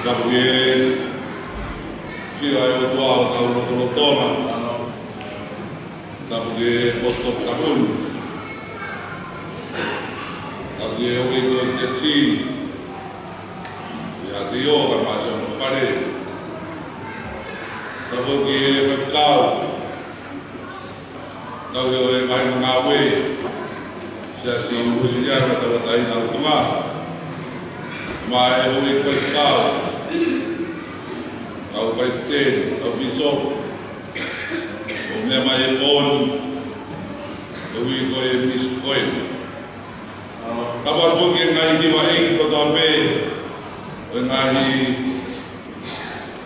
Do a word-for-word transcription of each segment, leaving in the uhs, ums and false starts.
Tapu ki he ʻEiki ʻa e ʻOtua ʻo hotau lotolotonga. Tapu ki he ʻaposetolo Takuni. Tapu ki he houʻeiki ʻo e siasi, ʻa Tio kae ʻumaʻā siʻono fale. Tapu ki he faifekau, tauhi ʻo e ngaahi ngāue Siasi Uēsiliana Tauʻatāina ʻo Tonga, mo e houʻeiki faifekau, kau palesiteni, kau pīsope, ʻo meʻa mai he pō ni, ʻo ui ko e Misi Koeni. Tapu atu ki he ngaahi hiva ʻeiki kotoa pē ʻo e ngaahi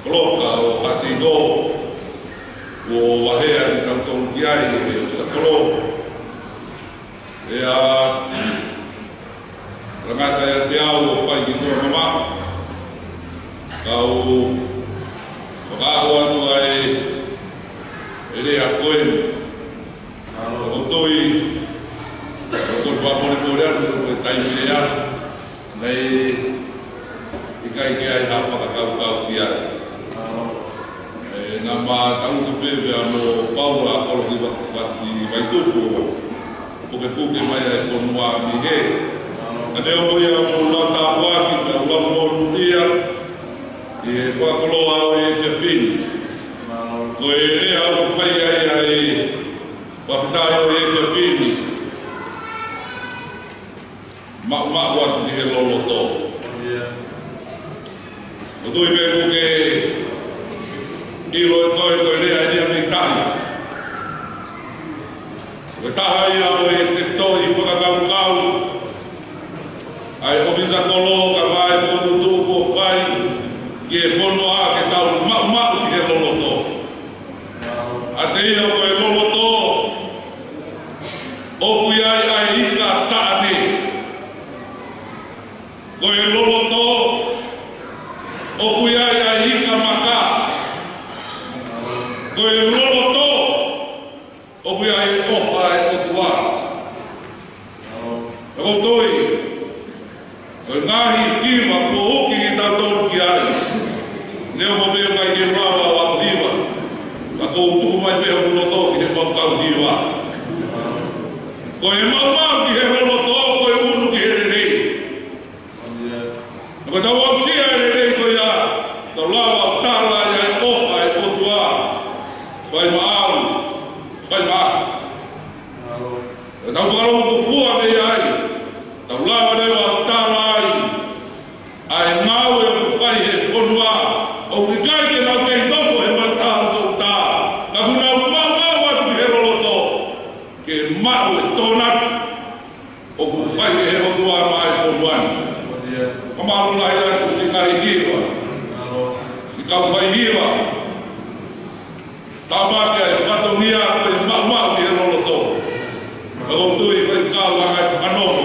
koloka ʻo Haʻateitou, kuo vaheʻi kitautolu ki ai ʻe he ʻOfisa Kolo. ʻE lava ʻiate au ʻo fai ki tuʻa mamaʻo, kau fakaaʻu atu ai e lea ko eni. ʻOku ou tui, ʻoku ou fakamolemole atu ko e taimi lea, naʻe ʻikai ke ʻi ai ha fakakaukau ki ai. ʻE, naʻa ma tangutu pē pea mo Paula Kolohiva Vatuvaitupu, pukepuke mai ʻa e fonua mei hē. Ka neongo ia, ʻoku ou lau tāpuaki, ʻoku ou lau monūʻia ʻi he fakakoloa ʻo e efiafi ni. Ko e lea ʻoku fai ai ʻa e fakafetaʻi ʻo e efiafi ni, maʻumaʻu atu ki he loloto. ʻOku ou tui pē ʻoku ke ʻilo ʻe koe ko e lea ʻeni ʻa e tahi. Ko e taha ia ʻo e tefitoʻi fakakaukau ʻa e ʻOfisa Kolo kae ʻumaʻā e fokotuʻutuʻu kuo fai ki he fonua ke tau maʻumaʻu ki he loloto. ʻA ia ko e loloto, ʻoku ʻi ai ʻa e ika taʻane. Ko e loloto, ʻoku ʻi ai ʻa e ika maka. Ko e loloto, ʻoku ʻi ai e ʻofa ʻa e ʻOtua. Ka ʻoku ou tui, ko e ngaahi hiva kuo uki kitautolu ki ai, neongo pē ʻoku ʻikai ke u lava ʻo ako hiva, ka ʻoku ou tuku mai pē hoku loto ki he mau kau hiva. Ko e maʻumaʻu ki he loloto, ko e unu ki he lelei. Ka tau aʻusia e lelei ko ia, tau lava ʻo tala ai ʻa e ʻofa ʻa e ʻOtua. Fai maʻau, fai maʻau. Ka tau fakalongokupua mei ai, tau lava leva ʻo tala ai ʻa e ngāue ʻoku fai he fonua, ʻoku ʻikai ke nau kei nofo he mata ʻo e toʻutā, ka ʻoku nau maʻumaʻu atu ki he loloto ke maʻu e tokonaki ʻoku fai ʻe he ʻOtua maʻa e fonua ni. Fakamālō lahi atu siʻi kau hiva, siʻi kau fai hiva. Tāmaki ʻa e fatongia ko e maʻumaʻu ki he loloto. Ka ʻoku ou tui, faifekau, anga e fakanoho,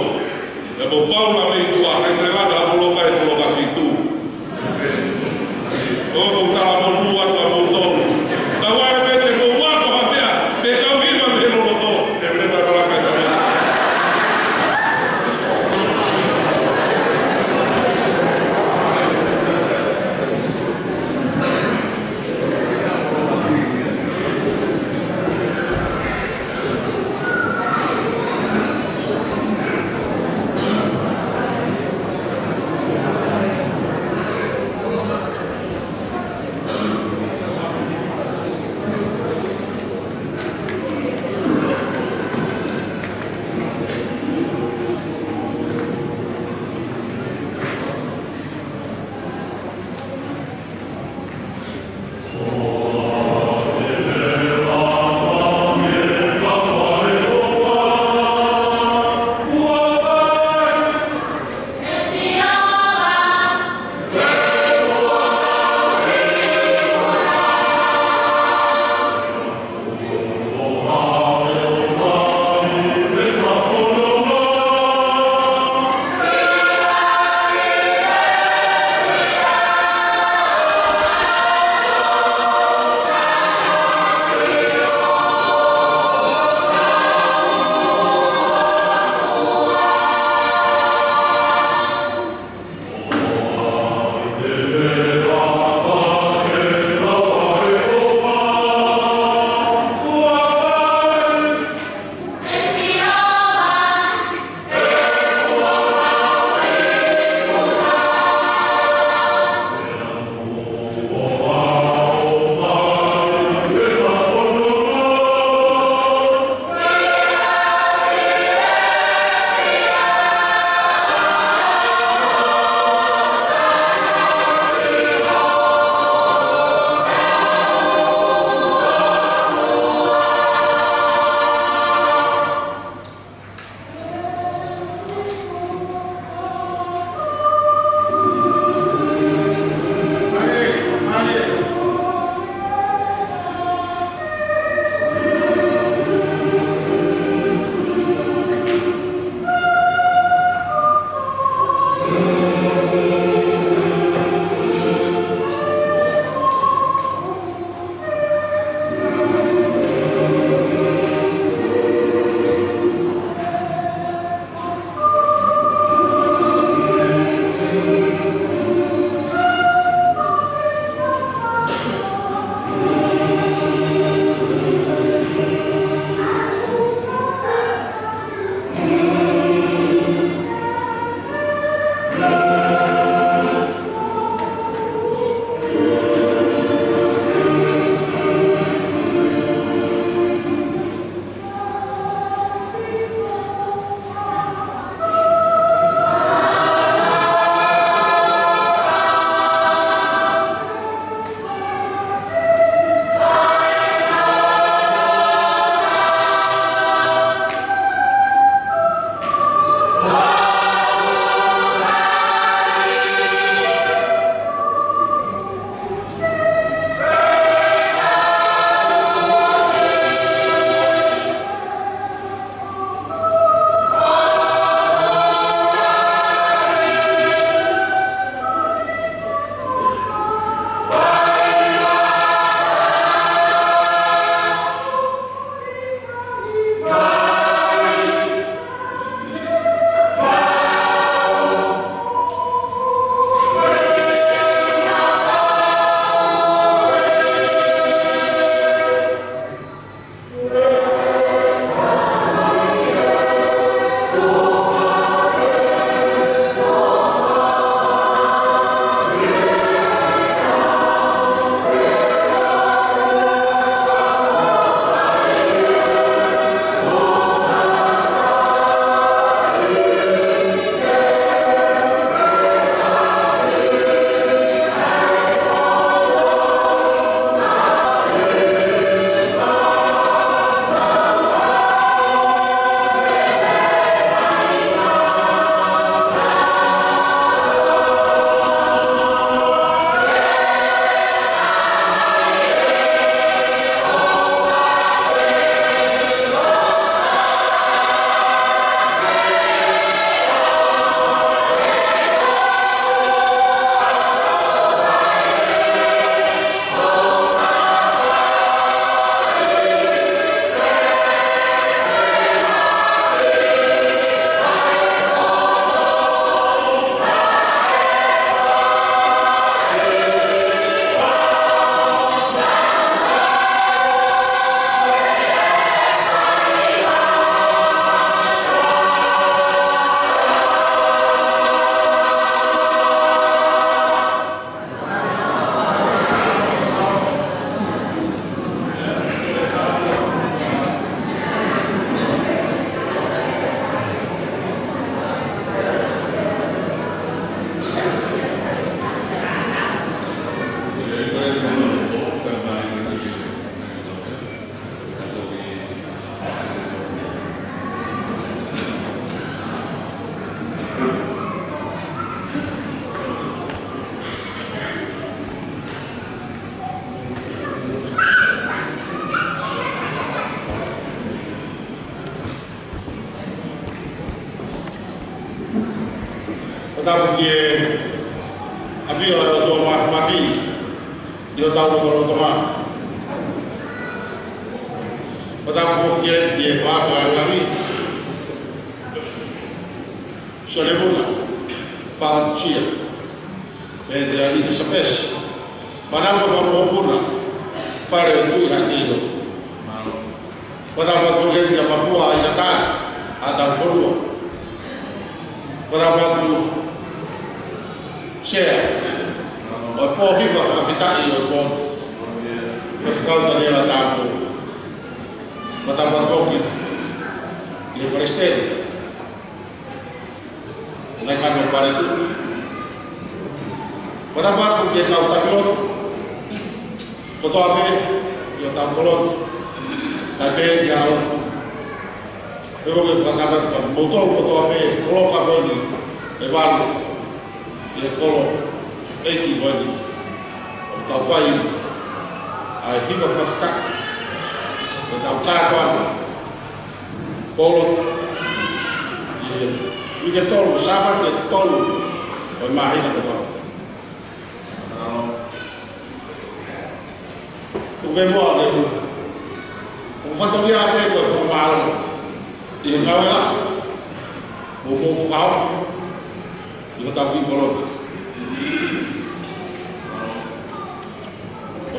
pea mo Paula mei tuʻa, ʻikai ke lata ha poloka ʻi he poloka fitu. ʻOku ou talamonū atu ʻa moutolu. Tau ʻai pē ke mou ako ha meʻa, pea kau hiva mei he loloto, te mou lava ʻo laka ʻi he meʻa. Tapu ki he ʻafio ʻa e ʻOtua Māfimafi ʻi hotau lotolotonga. Pea tapu ki he, ki he faʻahinga ʻo e langi. Sione Vuna, Faʻo Sia, pea mo Anita Sapesi. Pea tapu ki he Puna, Fale ʻo Tuʻihaʻateiho. Pea tapu ki he Mafua ʻi he taʻataʻa ʻo e fonua. Pea tapu Sea ʻo e Pōhiva Fakafetaʻi ʻo e Potu, Faifekau Taniela Tāpō. Pea tapu ki he Palesiteni, Ngaahi Kano Paletuʻi. Pea tapu ki he kau takilotu kotoa pē ʻi hotau kolo, kae pehē ki he ʻAlo. Pea ʻoku ou fakatapu atu kia moutolu kotoa pē, koloka ko eni ʻe valu ʻi he kolo ʻeiki ko eni, ʻo tau fai ʻa e hiva fakafetaʻi, ʻo tau kātoa kolo ʻi he uike tolu, Sāpate tolu ʻo e māhina ko eni. ʻOku ke moa ke u, ʻoku ou fatongia pē ko e fakamālō ʻi he ngāue lahi ʻoku mou fai ʻi hotau kiʻi kolo.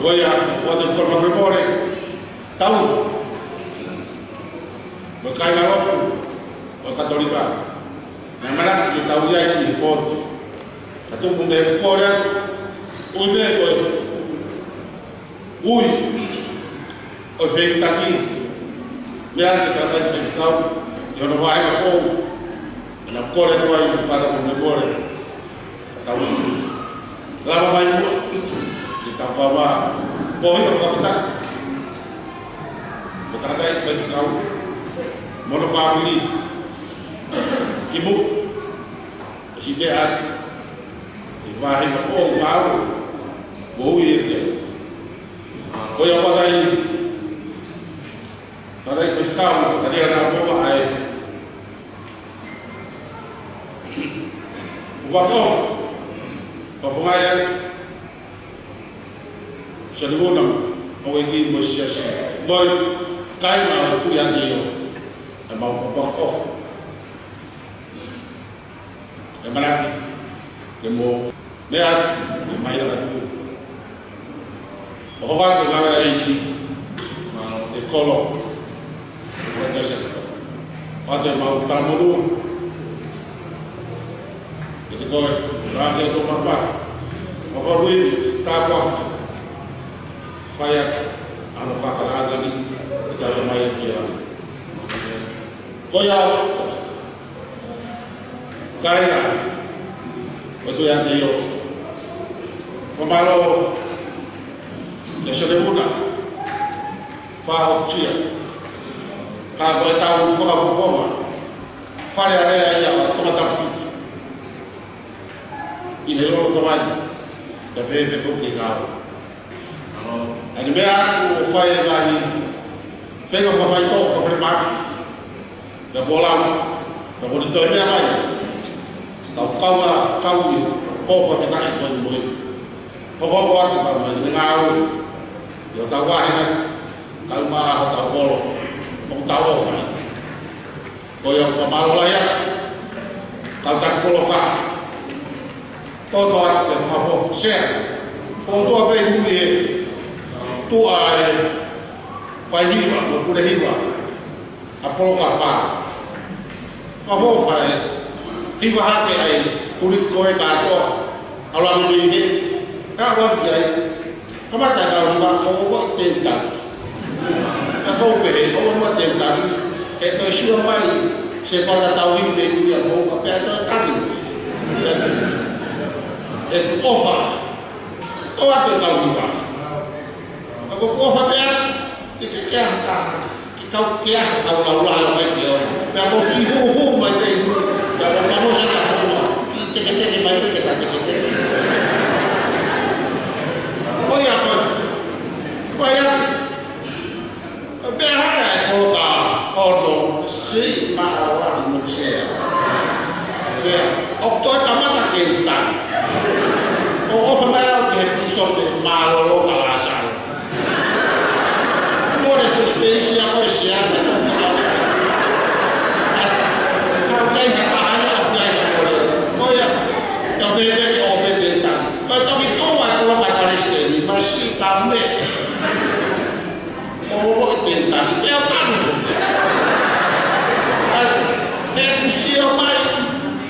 Ko ia, ʻoku ou ʻoatu e kole fakamolemole, tau mo e kāingalotu ʻo e Katolika naʻe malaki ke tau ʻi ai ʻi he potu. Ka tuku mei he kole atu, ui mei ko e ui ʻo e feitaki, meʻa atu ki he tangataʻeiki faifekau ʻi hono vāhenga foʻou, naʻa ku kole atu ai ke u fakamolemole. Tau lava mai muʻa ke tau kau ā, ko e hiva fakafetaʻi mo e tangataʻeiki faifekau mo hono fāmili ki muʻa, ʻo siʻi meʻa atu ʻi he vāhenga foʻou, mālō, mo ui e ke. Ko ia ʻoku ʻi ai, tangataʻeiki faifekau, ka tia na moa ai. Ua ko, ka fongai ai. Sione Vuna, ʻo e kiʻi mo e siasi, mo e kāinga ʻo Tuʻihaʻateiho, ʻemau fakakoloa. ʻE manaki ke mou meʻa atu, ʻe mai atu. ʻO hoko atu e ngāue ʻa e ʻEiki ʻi he kolo. ʻO hoko atu e mau talamonū kiate koe, ʻa e ʻOtua Māfimafi. ʻO hoko atu e tāpuaki, fai atu ʻa hono fakalangi ʻi he tau mai ki ai. Ko ia, kāinga ʻo Tuʻihaʻateiho, fakamālō kia Sione Vuna, Faʻo Sia, ka ko e tau fakafofonga Fale Alea ia ʻo Tongatapu ʻi he lolotonga ni, kae pehē pē foki ki he kahaʻu. ʻA e meʻa ʻoku fai e ngaahi feinga fakafaitoʻo fakafinemātuʻa, pea kuo lau, pea kuo ne toe meʻa mai, tau kau ā, kau ʻi he pō fakafetaʻi ko eni mo e hokohoko atu pea mai e ngāue ʻi hotau vāhenga, kau mai hotau kolo ʻoku tau ō fai. Ko ia ʻoku fakamālō lahi atu, kau taki koloka. Toto atu ke fakafo, Sea. Fōtunga pē ʻi mui e tuʻa e fai hiva, mo e pule hiva ʻa Poloka Fā. Fakafo fai hiva hake ai, tuli ko e kātoa, ʻalu ange mei hē, ka ʻalu ange ai. Kamata e tau hiva, ʻoua ʻe teu taki. Ka ʻoku ou pehē, ʻoua ʻe teu taki. ʻE toe sio mai, se faka tau hiva ʻe ui ʻa Poloka pea toe taki. ʻE ʻofa. ʻOua ʻe teu taki. Ka ko e ʻofa pea, ke ke ke ata. Ke kau ke aha kau lau lau mai ke o. Pea ko ki huhu mai ke ihu. Pea ko ka mo sa ka hua. Ki teketeke mai ke ka teketeke. Ko ia ko. Ko ia. Pea hanga e Poloka Ono si ma awa mo Sea. Sea. ʻOku toe kamata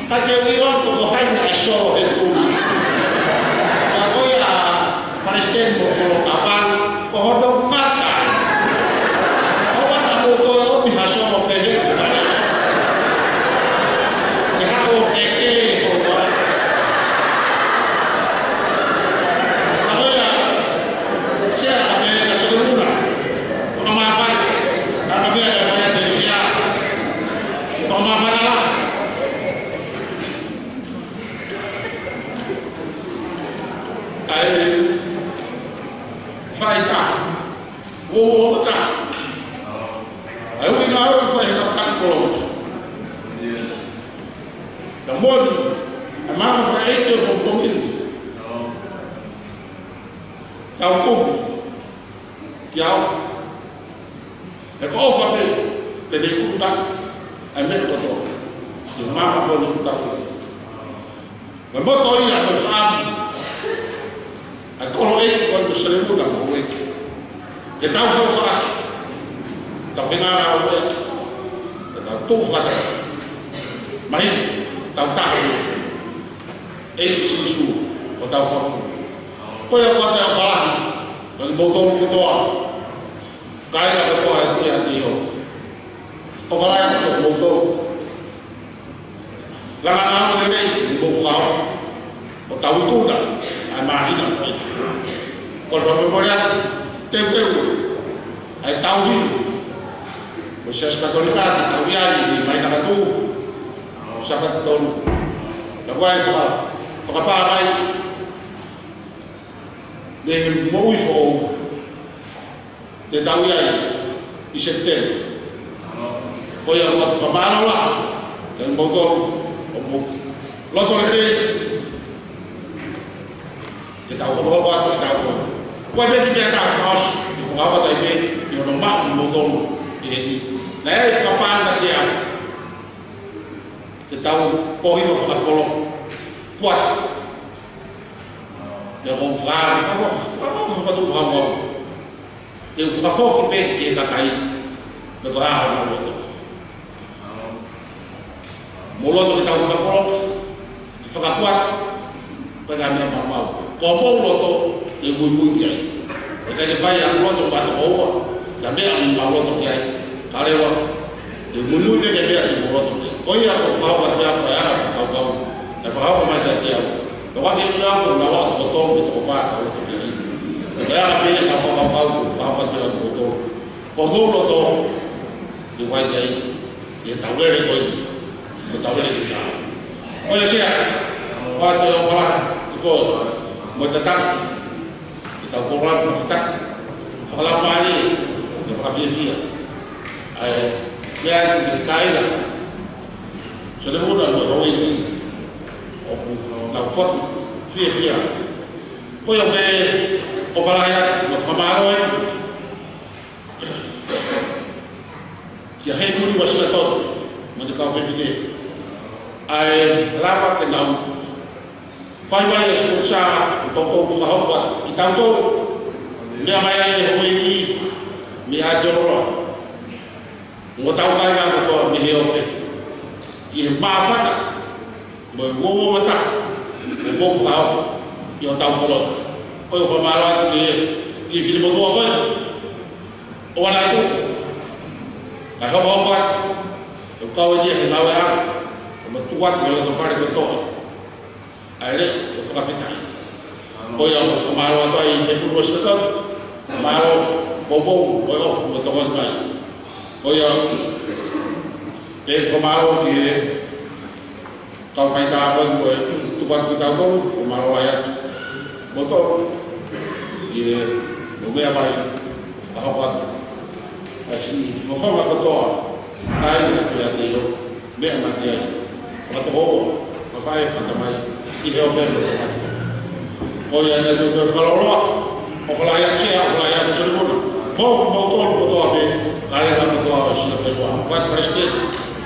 Ka te u ʻilo atu ko hai naʻe solo he tuli. Ka ko ia Palesiteni mo Folo Kavani, ko hono kata. ʻOua naʻa mou toe ʻomi ha solo pehē ki fale. ʻE haʻu ʻo keke ʻo vai. Ka ko ia, Sea, ka pehē ka Solomona. Fakamāfana. Ka pehē ka fai atu ʻe Sea. Fakamāfana lahi. ʻAi, fai ka. Wo, wo, ka. ʻAi, ui na, ui fai ka ka kolo. Ka moni, a mama fai e te fo komi. Ka u komi. Kia au. He ko ʻofa pē, te ne kuta, ʻa e meʻa kotoa. Ke mama ko ne kuta ko. Mo e moto ia ko e fāmi. ʻA e kolo ʻeiki ko e Musalimuna mo e ʻeiki. Ke tau fai fai. Tau fengāueʻaki. Ke tau tuʻu fakataha. Mai, tau taha. ʻEiki Sīsū, ko tau fai. Ko ia ko te ʻofa lahi. Ka ni moto kotoa. Kāinga kotoa ʻi he ʻaho ni. ʻOfa lahi atu kiate kimoutolu. Langa ʻa e lelei, mou fakaʻofa. ʻO tau ikuna, ʻa e māhina ko ē. Ko e fakamolemole atu, teuteu, ʻa e tauhi. Ko e Siasi Katolika, te tau ʻi ai, ʻi Mainakatū. Sāpate tolu. Ka ʻoku ʻi ai e faka-, fakapā mai. Mei he moʻui foʻou. Te tau ʻi ai ʻi Sepitema. Ko ia ʻoku ou fakamālō lahi kiate kimoutolu hoʻomou loto lelei. Ke tau hokohoko atu ʻetau ko. Ko e pē ki pē ʻetau kaos, ke fakahoko atu ai pē, ʻi hono maʻu kimoutolu ʻi heni. Naʻe ʻi ai e fakapālangi kiate au. Ke tau pohi mo fakapolo. Kuat. Ia ko faka-, faka-, faka-, faka-, faka-, faka-, Te u fakafoki pē ki he kakai, me ko e hā hoʻomou loto. Mou loto ke tau fakapolo, ke fakakuat, pe ko e meʻa maumau. Ko hoʻomou loto, te u muimui ki ai. ʻIkai ke fai ʻa e loto ʻa e tokoua, ka meʻa ʻoku mau loto ki ai, ka leva, te u muimui pē ki he meʻa te mou loto ki ai. Ko ia ko e fakakaukau, ko e anga fakakaukau, naʻe fakahoko mai kiate au. Ka ʻoku ʻikai ke u ʻilo pe ʻoku na ʻi ai ha toko tolu pe toko fā ʻoku loto ki ai. Ko e anga pē ia ʻeku fakakaukau, fakakaukau atu kiate kimoutolu. Ko hoʻomou loto, te u fai ki ai, ʻi heʻetau lele ko eni, ko ʻetau lele ki ai. Ko ia Sea, ʻoatu e ʻofa lahi, ko e, mo e tataki, ʻetau polokalama fakafetaʻi, fakalaumālie, mo e fakafiefia. ʻA e, meʻa atu ki he kāinga, Solomona mo e houʻeiki, ʻoku nau foki fiefia. Ko ia pē ʻofa lahi atu, mo e fakamālō atu kia Henry Washington, mo e kau fefine. ʻA e lava ke nau fai mai e sikusa, ʻo toutou fakahoko ʻi tautolu. Meʻa mai ai e houʻeiki, mei ʻAotearoa. Mo hotau kāinga kotoa mei he ope. ʻI he māfana, mo e uouangataha, mo e moʻui fakahoko, ʻi hotau kolonga. Ko e fakamālō atu ki he, ki he finemotuʻa ko ē. ʻOua naʻa tuku. Kae hokohoko atu. ʻOku kau eni he ngāueʻanga. Ko e motuʻa atu, ko e loto fale kotoa. ʻAi leva, ʻo fakafetaʻi. Ko ia ʻoku ou fakamālō atu ai he kuru o Sīsū. Mālō, poupou, ko e ʻofa, mo e tokoni mai. Ko ia, ʻe fakamālō ki he kau faitā ko ē, ko e tuku atu kitautolu, ʻo mālō ai atu. Moutolu, ʻi he, mo meʻa mai, fakahoko atu. ʻAi siʻi, mo fanga kotoa, ʻai atu ia te io. Meʻa mai ki ai. Fakatokouʻoua, mafai, fakatamai, ʻi he ope mo e tokoni. Ko ia ʻoku ou fakaloloa, ʻofa lahi atu Sea, ʻofa lahi atu Solomona. Mo, moutolu kotoa pē, kāinga kotoa ʻo Singapore. Vice President,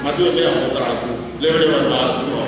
Matuʻi Meʻa mo Kalatu, leveleva e mātuʻa.